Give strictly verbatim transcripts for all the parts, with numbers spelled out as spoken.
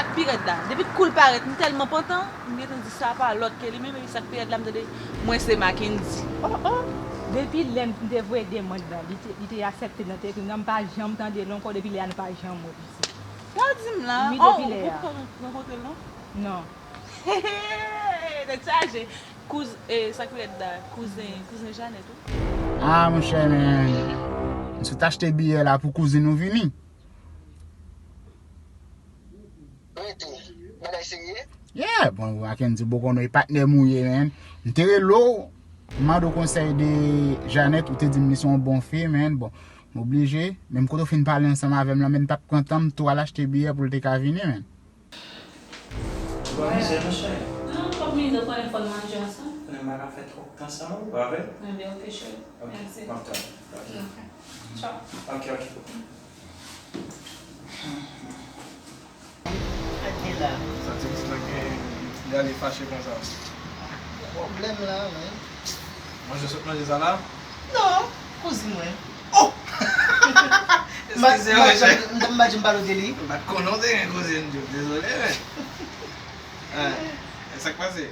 Sak pi rèd la, depi kou l parèt, m tèlman pantan, m gentan di sa pa lòt ke li menm, epi sak pi rèd la, m tande, mwen se Mackendy. Oh, oh. Depi lè m te voye demann lan, li te, li te aksepte l nan, te ekri nan, m pa janm tande l ankò, depi lè a nou pa janm wè plis. Sa w di m la? Wi, oh, depi lè a. Ou poko rankontre l non? Non. Tèt chaje. Kouz, eh, sa ki rèd la, kouzen, kouzen Janet wi. Ah, monchè, men, m sot achte biyè la pou kouzin ou vini. Rete, bagay serye? Yeah, bon, Mackendy, bon, konnen patnè m ou ye, men. M te rele w, m mande w konsèy de Janet, ou te di m li se yon bon fi, men. Bon, m oblije, menm kote w fin pale ansanm avè m lan, men m t ap pran tan m tou al achte biyè pou l te ka vini, men. Bon, mizè, monchè. Non, pap mizè, konnen fò n manje ansanm. Konnen m pa ka fè twòp tan san ou, pa vre? Enben, ok, cheri. Ok, mèsi. M ap tann. Ok. Ok. Tchao. Ok, ok. Sa k gen la? Sa ti pitit la gen, li ale fache konsa. Pwoblèm la, men. Manje sot manje sa la? Non, kouzin mwen. Oh! Eskize, monchè. M pa di m pale de li. M pa t konnen w te gen kouzin, Djouf. Dezole, men. Ah, e sa k pase?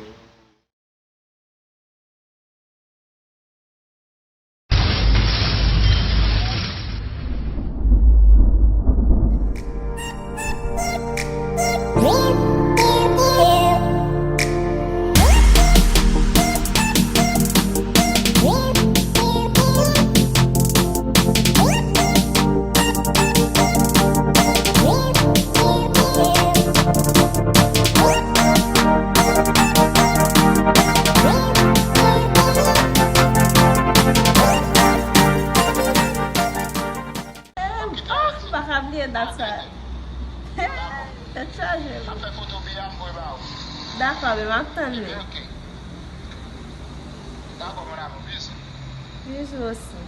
Oh, m pa ka bliye dat sa. Tèt chaje wi. Dakò, men m ap tann li. Dakò, mon amour, bisous. Bisous osi.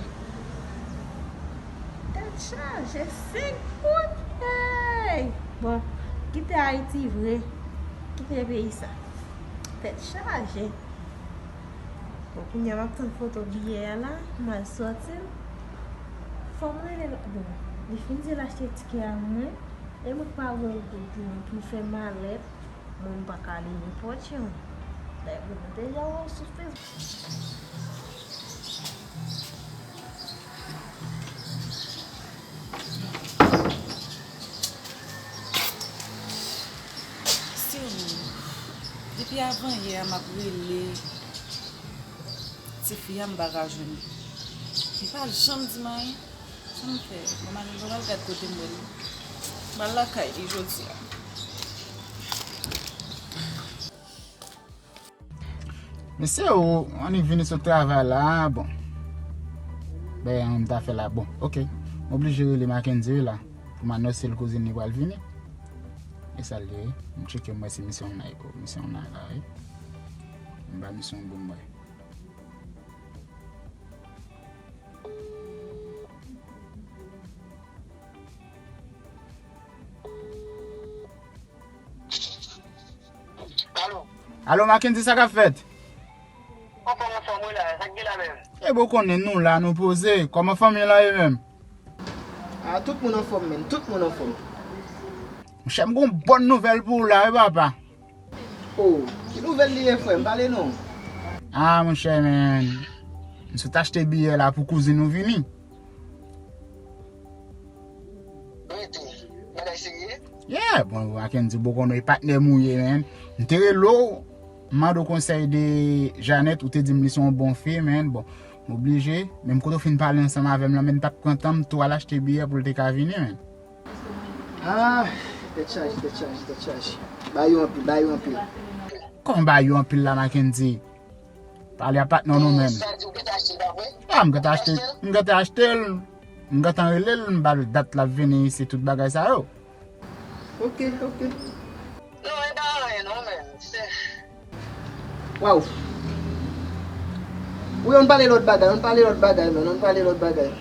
Tèt chaje, senk goud, hey! Bon, kite Ayiti vre. Kite peyi sa. Tèt chaje. Bon, kounye a m ap tann foto biyè a la, m al sòti l. Fò m rele l, bon, li fin di l achte tikè a mwen, e mwen k pa wè l pou, pou, pou l fè malèt, mwen m pa ka li nenpòt jan. Dayè, bon, mwen te ja wè w sou Facebook. Se ou. Depi avanyè a m ap rele tifi a, m pa ka jwenn li. Li pa janm di m anyen. Sa m fè? Bon, m al, bon, m al gad kote m wè li. M al lakay li jodi a. Mesye, ou annik vini sot travay la, bon. Ben, m ta fè la, bon, ok. M oblije rele Mackendy wi la, pou m anonse l kouzin li pral vini. E sa l ye, m tcheke m wè si misye Onay, misye Onay la, wi. M ba misye yon bon bwè. Alo. Alo, Mackendy, sa k ap fèt? Anfòm, anfòm, wi la, sa k gen la menm? E bon, konnen nou la, nou poze. Kòman fanmi lan ye menm? A, tout moun anfòm, menm, tout moun anfòm. Monchè, m gon bòn nouvèl pou ou la, wi, papa. Oh, ki nouvèl li ye, frè m? Pale non. A, monchè, men, m sot achte biyè la pou kouzin ou vini. Rete. Bagay serye? Yeah, bon, Mackendy, bon, konnen e patnè m ou ye, men. M te rele w, m mande w konsèy de Janet, ou te di m li se yon bon fi, men, bon, m oblije, menm kote w fin pale ansanm avè m lan, men m t ap pran tan m tou al achte biyè pou l te ka vini, men. Ah, tèt chaje, tèt chaje, tèt chaje. Ba yo anpil, ba yo anpil. Kòman ba yo anpil la, Mackendy? Pale a patnè w nou menm. Sa di ou gentan achte l, pa vre? Ah, m gentan achte, m gentan achte l. M gentan rele l, m ba l dat l ap vini isit, tout bagay sa yo. Ok, ok. Non, e pa anyen non, men. Se Waw. Wi, ann pale lòt bagay, ann pale lòt bagay, man, ann pale lòt bagay.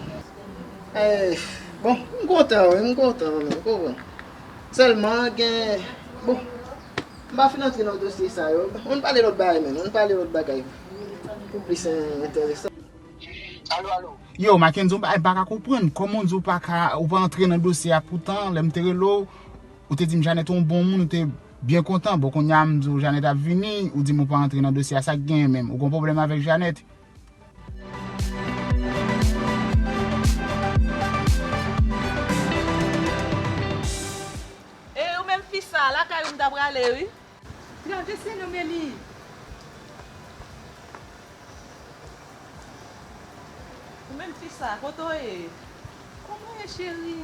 Eh, bon, m kontan, wi, m kontan, man, ou konprann. Sèlman, gen, bon, m pa fin antre nan dosye sa yo. Ann pale lòt bagay, man, ann pale lòt bagay. Pou plis en-, enteresan. Alo, alo. Yo, Mackendy, m pa, m pa ka konprann. Kòman w di w pa ka, ou pa antre nan dosye a poutan, lè m te rele w, Ou te di m Janèt yon bon moun, ou te byen kontan. Bon, kounye a m di w Janèt ap vini, ou di m ou pa antre nan dosye a, sa k genyen menm? Ou gen pwoblèm avèk Janèt? E ou menm fi sa, lakay ou m ta prale wi. Travèse non Meli. Ou menm fi sa, kote w ye? Kòman w ye cheri?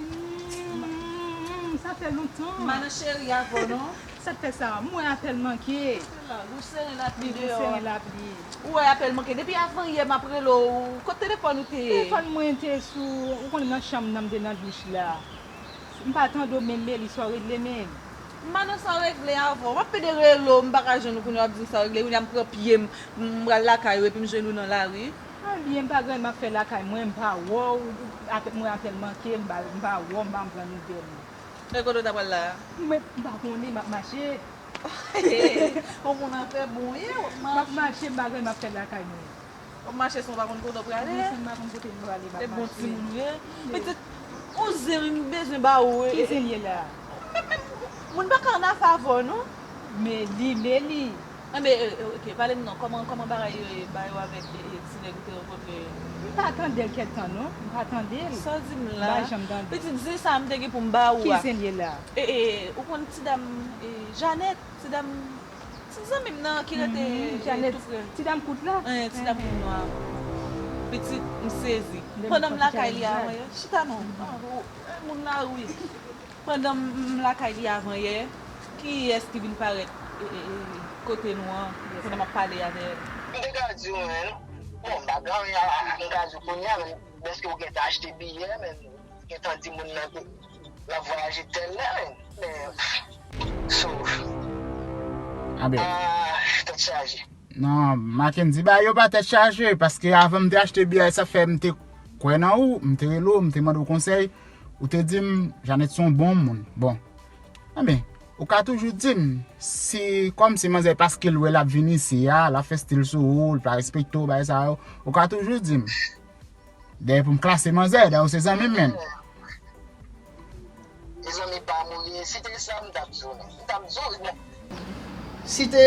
Mm, sa fè lontan. M pa nan cheri avè w non. Sa k fè sa? M wè apèl manke. Ou seren lapli deyò. Ou seren lapli. Ou wè apèl manke. Depi avan yè m ap rele w. Kot telefòn ou te ye? Telefòn mwen te sou, ou konnen nan chanm nan m te nan douch la. M pa tande w menm Meli, sa w regle menm? M pa nan sa w regle avè w. M ap pede rele w, m pa ka jwenn ou kounye a w ap di m sa w regle. Kounye a m pran pye m, m pral lakay ou epi m jwenn ou nan lari. Ebyen, m pa gen anyen m ap fè lakay mwen, m pa wè w, apè- mwen apèl manke, m pa m pa wè w, m pa pran nouvèl ou. E kote w ta pral la a? Mwen, m pa konnen, m ap mache. Yon moun anfè bon ye, w ap mache. M ap mache, m pa gen anyen m ap fè lakay mwen. W ap mache san w pa konn kote w prale. Mwen san m pa konn kote m prale, m ap mache. E bon timoun ou ye. Pitit, yon zen m bezwen ba ou. Ki zen l ye la? Menm, menm, moun pa ka an afè avè w non. Meli, Meli. Enben, e, e, ok, pale m non. Kòman, kòman bagay yo ye, ba yo avèk, e, e, ti nèg ou te rankontre? M pa tande l kèk tan non. M pa tande l. Sa w di m la? M pa janm tande. Pitit, zen sa a m te gen pou m ba ou a. Ki zen l ye la? E, e, ou konn ti dam, e, Janèt, ti dam Ti zanmi m nan ki rete, eh, Janèt, tou pre. Ti dam kout la? Eh, ti dam kout nwa. Pitit, m sezi. Pandan m lakay li avan yè, chita non. Ah, ou, eh, moun la wi. Pandan m lakay li avan yè, kiyès ki vin parèt, eh, eh, eh, kote nou an, pandan m ap pale avè l? M te ka di w, men, bon, m pa gen anyen a, m ka di w kounye a, men, dèske ou gentan achte biyè, men, ou gentan di moun nan ke l ap vwayaje tèl lè, men, men, so, ah, tèt chaje. Non, Mackendy, bagay yo pa tèt chaje, paske avan m te achte biyè, sa fè m te kwè nan ou, m te rele w, m te mande w konsèy, ou te di m, Janèt se yon bon moun. Bon, enben, ou ka toujou di m, si, kòm se manzè paske l wè l ap vin isi a, l ap fè stil sou ou, l pa respekte w, bagay sa yo, ou ka toujou di m. Dayè pou m klase manzè, dayè ou se zanmi m menm. Se zanmi pa m ou ye, si te sa, m t ap di w non. M t ap di w, bon. Si te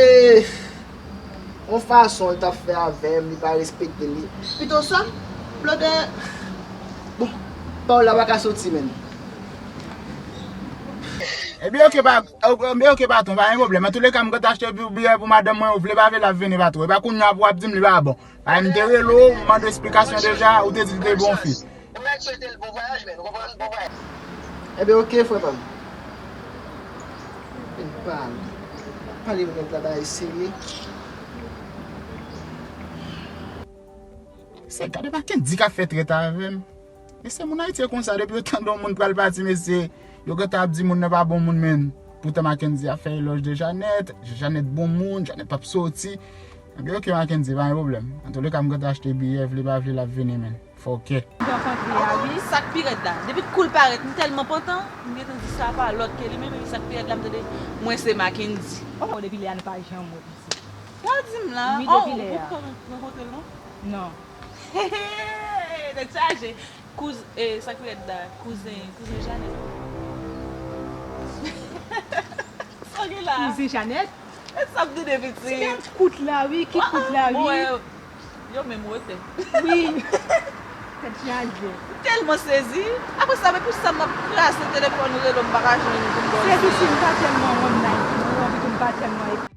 yon fason l t ap fè avè m, li pa respekte m, li. Pito sa, blòdè, bon, pawòl la pa ka soti menm. Ebyen, oke, pa, ebyen, oke, patwon, pa gen pwoblèm. Antouleka, m konn achte biyè pou madanm mwen, ou vle pa vle, l ap vini, patwon. E pa kounye a pou w ap di m li pa bon. Ay, m te rele w, m mande w esplikasyon deja, ou te di l te bon fi. Ou mèt swete l bon vwayaj, men, ou konprann? Bon vwayaj. Ebyen, oke, frè pa m. Men pale. Pale pou nèg la bagay serye. Se gade Mackendy k ap fè trèt avè m. Mesye, moun Ayiti e konsa, depi yo tande yon moun pral pati, mesye, yo gentan ap di moun nan pa bon moun, men poutan Mackendy ap fè elòj de Janèt, Janèt bon moun, Janèt p ap soti. Ebyen, oke, Mackendy, pa gen pwoblèm. Antouleka, m gentan achte biyè, vle pa vle, l ap vini, men. Fòkè. M rankontre a, wi. Sa k pi rèd la, depi kou l parèt, m tèlman pantan, m gentan di sa pa lòt ke li menm, epi sa k pi rèd la, m tande, mwen se Mackendy. Oh, depi lè a nou pa janm wè plis. Sa w di m la? Wi, oh, depi lè a. Ou poko rankontre l, non? Non. Tèt chaje. Kouz-, eh, sa k pi rèd la? Kouzen, kouzen Janèt. Sa w gen la? Kouzen Janèt? E sa m tande, pitit? Ti dam kout la, wi, ki kout la, wi. Yo menm wotè. Wi. Tèt chaje. M tèlman sezi. Apre sa, men pou sa m ap kraze telefòn ou rele w, m pa ka jwenn ou pou m ba w. Sezi si m pa tèlman online, non, m pa tèlman.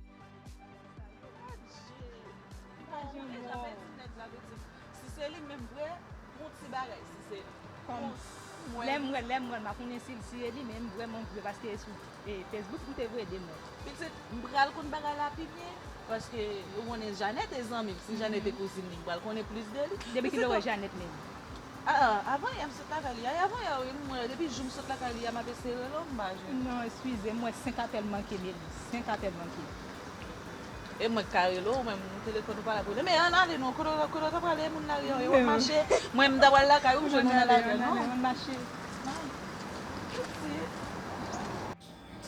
Si se li menm vre, yon ti bagay, si se li. Kòm, lè m wè, lè m wè, m pa konnen si, si se li, men m vrèman vle, paske sou, eh, Facebook, m te voye de mwen. Pitit, m pral konn bagay la pi byen, paske ou konnen Janèt e zanmi m. Si Janèt e kouzin li, m pral konnen plis de li. Depi kilè w wè Janèt menm? Ah, avan yè m sot lakay li a, e avan yè wi, m wè, depi jou m sot lakay li a, m ap eseye rele w, m pa jwenn. Non, eskize m, m wè senk apèl manke, Meli, senk apèl manke. E mwen k ka rele w, ou menm telefòn ou pa la pou rele. Men ann ale non, kote w, kote w ta prale, moun lari an, yo w ap mache. Mwen m ta pral lakay ou, m jwenn ou nan lari an, non. Ann mache.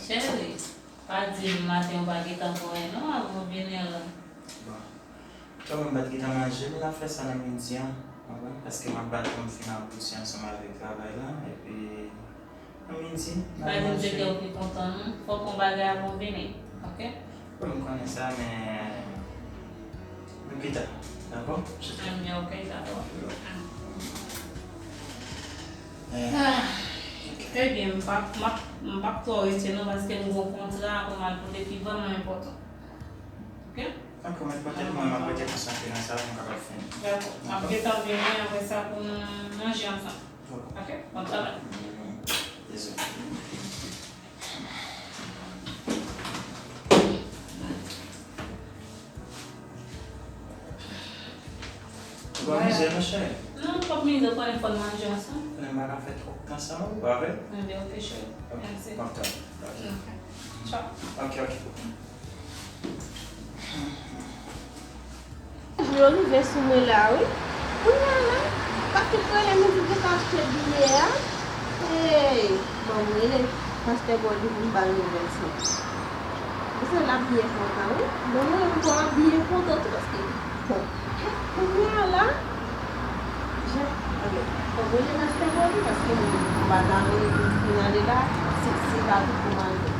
Cheri, pa di m maten ou pa gentan pran anyen non, avan w vini an la. Bon. Kòm m pa t gentan manje, m la fè sa nan midi an, w konprann? Paske m ap bat pou m fin abouti ansanm avèk travay la, epi Midi, pa di m se te ou ki kontan, non. Fòk yon bagay avan w vini, oke? Wi, m konnen sa, men nou pita, dakò? Ebyen, oke, dakò. Eh, ah, ok. Ebyen, m p ap, m ap, m p ap twò rete non, paske m gen yon kontra pou m al pote ki vrèman enpòtan. Oke? Oke, mèt pote l, mwen, m ap rete konsantre nan sa pou m kapab fini. Dakò. M ap gentan vini apre sa pou nou manje ansanm. Oke, bon travay. Dezole. Ou pa mize non, cheri. Non, m p ap mize, ou konnen fò n manje ansanm. Konnen m pa ka fè twòp tan san ou, pa vre? Ebyen, oke, cheri. Mèsi. Oke. Tchaw. Oke, oke. Jou yo rive sou mwen la, wi. Kounye a la, Patrick rele m, li di l gentan achte biyè a. Hey, bon, m rele pastè Gòdi pou m ba l nouvèl sa. Misye la byen kontan, wi. Bon, mwen menm tou, m byen kontan tou, paske, bon, kounye a la, Jan, ok. Fò w rele pastè Bòbi, paske m pa ta vle pou l fin ale la, si, si l pa vin pou m ale.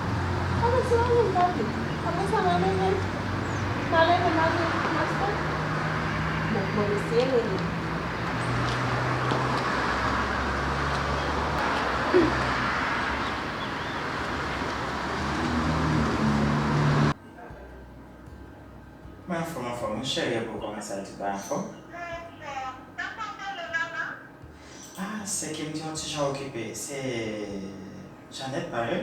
Apre sa, w ale, m pa vle. Apre sa, m ale, men. M ale, men, m ale, pastè. Bon, bon, m eseye rele. Mwen anfòm, anfòm, wi, cheri, e pou w, kòman sa ye, tout bagay anfòm? Ah, se ke m te yon ti jan okipe. Se Janèt, pa vre?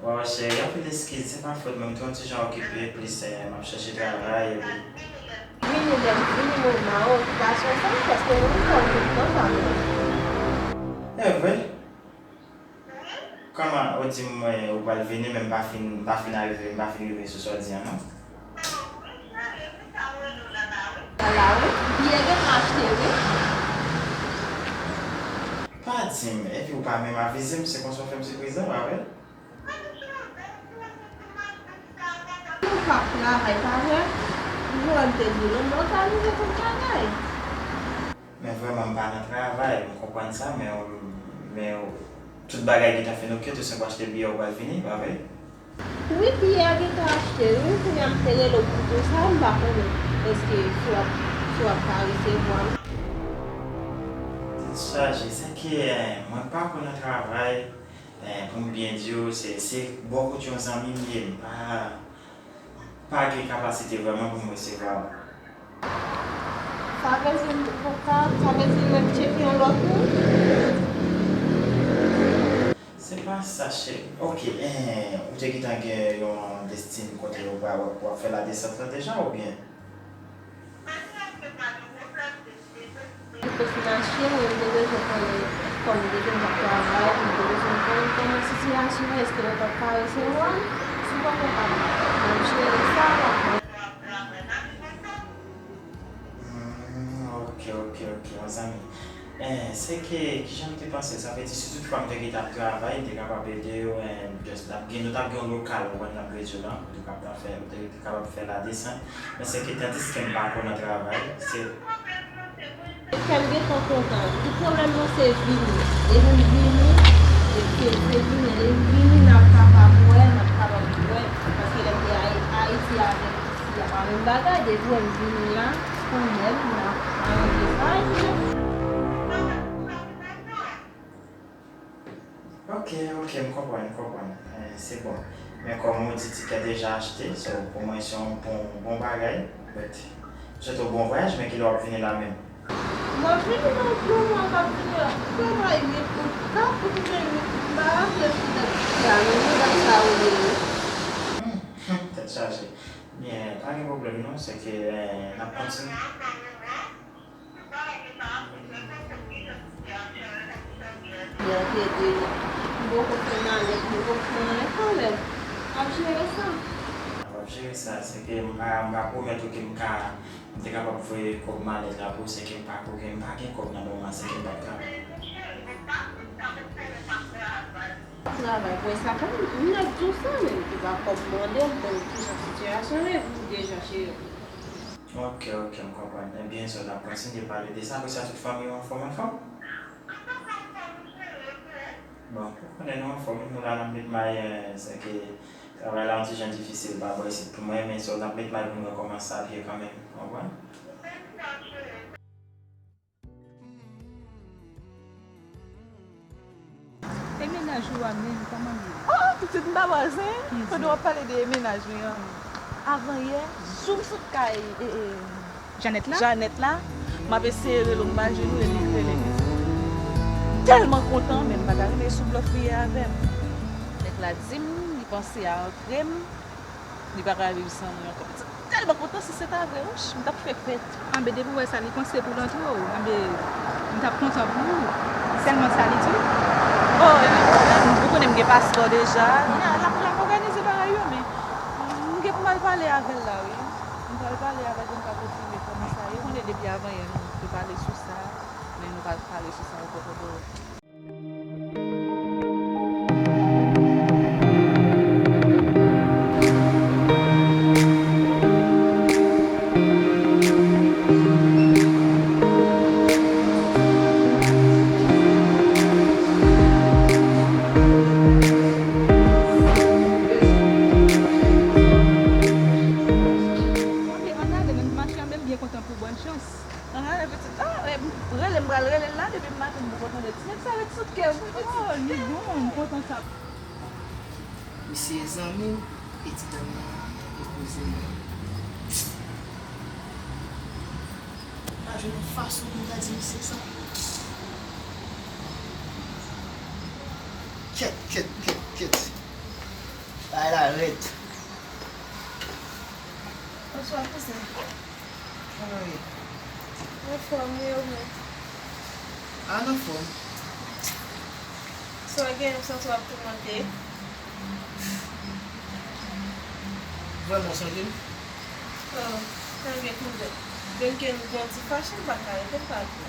Waw, cheri, anpil eskiz, se pa fòt mwen, m te yon ti jan okipe, plis, eh, m ap chèche travay, epi. Vini lè m vini, mwen nan okipasyon sa, paske mwen fè tout tan sa. E vre? Kòman ou di m, eh, ou pral vini, men m pa fin, m pa fin arive, m pa fin rive sou sa w di an, non? La, wi. Biyè gentan achte, wi. Pa di m, epi ou pa menm avize m, se konsa w fè m sipriz la, pa vre? Nou p ap travay, pa vre? Ou wè m te di w, non, m òganize tout bagay. Men vrèman, m pa nan travay, m konprann sa, men, men tout bagay gentan fin oke, tou senp w achte biyè w pral vini, pa vre? Wi, biyè a gentan achte, wi, kounye a m te rele w pou di w sa, m pa konnen èske si w ap, si w ap ka resevwa m. Tèt chaje, se ke, eh, mwen pa ko nan travay, eh, pou m byen di w, se, se bò kote yon zanmi m ye, m pa, pa gen kapasite vrèman pou m resevwa w. Sa vle di m poko ka, sa vle di m mèt tcheke yon lòt moun? Se pa sa, cheri. Oke, eh, ou te gentan gen yon destin kote w ap, w ap fè ladesant lan deja, oubyen? Li te fin achte, mwen, m te bezwen konnen kòman m te bezwen ap travay, m te bezwen konn kòman sitiyasyon an, èske yo t ap ka resevwa m, si w pa konn, m ap jere sa, m ap. Hmm, ok, ok, ok, mezanmi. Eh, se ke, kijan m te panse, sa vle di, si tout fwa m te gentan ap travay, m te kapab ede yo, eh, just, n ap gen, nou t ap gen yon lokal, ou konn, n ap redi yo la, nou t ap fè, nou te kapab fè ladesant. Men se ke tandiske m pa ko nan travay, se. Kè m gentan kontan. Tout pwoblèm nan se vini. Depi m vini, se, se, se vini. Depi m vini, n ap kapab wè, n ap kapab wè. Paske lè m te Ayi-, Ayiti avèk isi a pa menm bagay. Depi w wè m vini la, kanmenm, n ap aranje sa. Epi, Ok, ok, m konprann, m konprann. Eh, se bon. Men kòm ou di tikè deja achte, so, pou mwen se yon bon, bon bagay. But, m swete w bon vwayaj, men kilè w ap vini la menm? M ap vini nan yon mwa k ap vini an. Travay uit out, kat out oubyen uit out, m pa raple m ki dat ki a, men se dat sa ou ye. Hmm, hmm, tèt chaje. Byen, pa gen pwoblèm non, se ke, eh, n ap kontinye. Byen, te di, m poko fè malèt, m poko fè anyen kanmenm. M ap jere sa. W ap jere sa, se ke m pa, m pa pwomèt ou ke m ka, m te kapab voye kòb malèt la pou ou, se ke m pa ko gen, m pa gen kòb nan moman, se ke m p ap travay. Travay, pou sa kanmenm, m mèt di w sa menm, se pa kòb mande m, konn kijan sitiyasyon ye, m deja jere. Ok, ok, m konprann. Ebyen, so n ap kontinye pale de sa. Apre sa, tout fanmi yo anfòm, anfòm? Tout fanmi anfòm, wi, Bon, ou konnen nou anfòm, nou la n ap met may, eh, sèke travay la yon ti jan difisil pa bò isit pou mwen, men so n ap met may pou nou wè kòman sa ap ye kanmenm, w konprann? E mennaj ou a menm, kòman l ye? Oh, pitit m pa bò zen. Pandan w ap pale de mennaj mwen an, avan yè, jou m sot kay, e, e, Janèt la? Janèt la, m ap eseye rele w, m pa jwenn ou, epi l rele m. M tèlman kontan, men m pa ta renmen sou blòf li ye avè m. Nèg la di m, li panse a antre m, li pa ka viv san mwen ankò. M tèlman kontan, si se ta vre, wouch, m t ap fè fèt. Anben, depi w wè sa, li panse pou l antre w. Anben, m t ap kontan pou ou. Sèlman sa li di w? Oh, e pa pwoblèm. Ou konnen m gen paspò deja. N a, l ap, l ap òganize bagay yo, men m gen pou m al pale avè l la, wi. M pral pale avè l pou m ka konfime kòman sa ye. Ou konnen depi avan yè nou te pale sou sa, men nou pa pale sou sa ankò, ankò. Ok, ann ale, men m mache ann, men m byen kontan pou bòn chans. Ann ale, pitit. Ah, eh, rele m pral rele l la, depi maten m poko tande. Ti nèg sa ret sou kè m, wi, pitit. Oh, li bon, m kontan sa. Misye zanmi m, e ti dam nan e kouzin mwen. Pa jwenn yon fason pou m ta di misye sa. Kèt, kèt, kèt, kèt. Bagay la rèd. Bonswa, kouzen. Kòman w ye? Anfòm, wi, ou menm? A, anfòm. Sa w gen, m santi w ap toumante. Vrèman, w sonje m? Oh, ebyen, kouzen. Byen ke nou gen yon ti fache, m pa ka rete, m pa di w.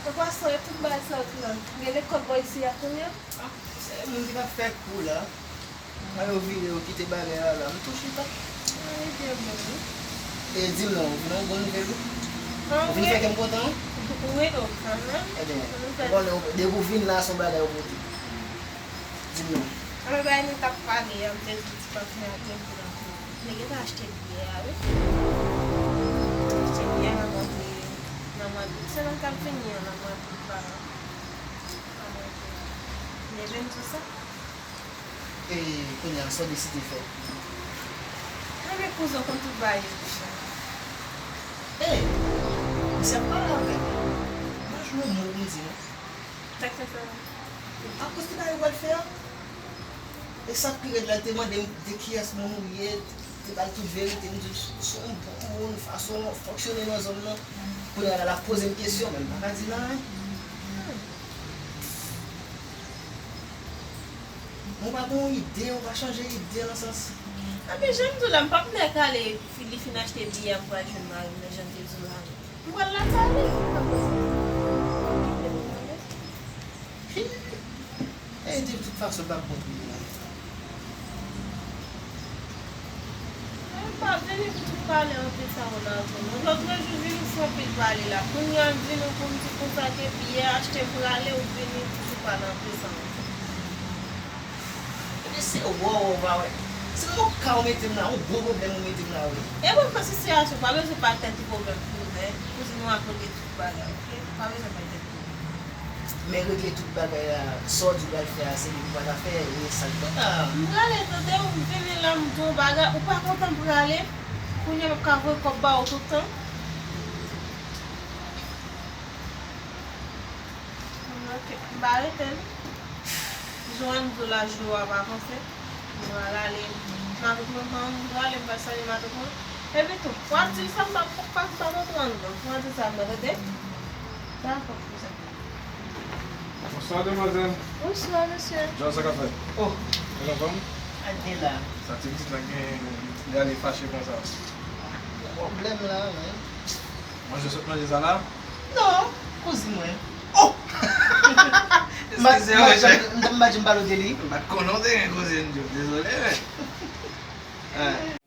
Anpasan, e tout bagay sa yo ki la. Gen lekòl bò isi a kounye a? Ah, se moun ki t ap fè kou la. Kan yo vire, yo kite bagay la la, m tou chita. Mwen byen bon, wi. E di m non, ou vin yon bon nouvèl, wi. Ou vin fè kè m kontan, wi. Wi, non, kanmenm. Ebyen, ou konnen, depi w vin la, se yon bagay ou pote. Di m non. Anben, bagay nou t ap pale a, m te di ti patnè a te vin anpil. Nèg yo te achte biyè a, wi. Achte biyè nan mwa de, nan mwa de, semèn k ap vini an, nan mwa de, pa, pa mwa de. Neve m di w sa. E kounye a, sa w deside fè? Anben, kouzen, w konn tout bagay yo deja. Ey, misye ap pale avè m. M pa jwenn mo pou m di non. Sa k te fè w? Akoz de bagay ou pral fè a. E sa k pi rèd la, li te mande m de kiyès moun ou ye, li te ba l tout verite, m di l, se yon bon moun, fason w fonksyone nan zòn nan. Kounye a la, l ap poze m kesyon, men m pa ka di l anyen. Mwen pa gen yon ide, ou pa chanje ide nan sans. Anben, jan m di w la, m p ap nèk ale, fi, li fin achte biyè a, m pral jwenn mari m nan, jan m te di w la. M pral lakay li. Hi! E de tout fason, l p ap bon pou li non. Mwen pa vini pou tout pale anpil sa w la avè m. Lòt jou vini ou fè anpil pale la. Kounye a m vini pou m di konsa ke biyè achte m prale, ou vini pou tout pale anpil sa w la. Ebyen se wè w pa wè. Se nan yon ka ou mete m la, yon gwo pwoblèm ou mete m la wi. E bon, pran sitiyasyon, pa bezwen bay tèt ou pwoblèm, kouzen. Kouzen, nou akonte tout bagay, oke? Pa bezwen bay tèt pwoblèm. Men regle tout bagay la, sa w di w pral fè a, se li pou pa ta fè, e sa l fè a. M prale, tande, ou vini la, m di w bagay, ou pa kontan m prale. Kounye a m ap ka voye kòb ba ou tout tan. Ok, m pa rete non. Joanne di w lajou a pa panse. M pral ale. Matant mwen pran m, m prale, m pral salye matant mwen. Epi tou, w ap di l sa m pa, pa, pa konprann non. W ap di sa mwen, tande? Dakò, kouzen. Bonswa, demwazèl. Bonswa, mesye. Jan sa k ap fèt? Oh. Mwen anfòm? Ak de la. Sa ti pitit la gen, li ale fache konsa? Pwoblèm la, men. Manje sot manje sa la? Non, kouzin mwen. Oh! Eskize mwen, chè. M pa janm pale w de li. M pa t konnen w te gen kouzin, Djo. Dezole, men. Eh.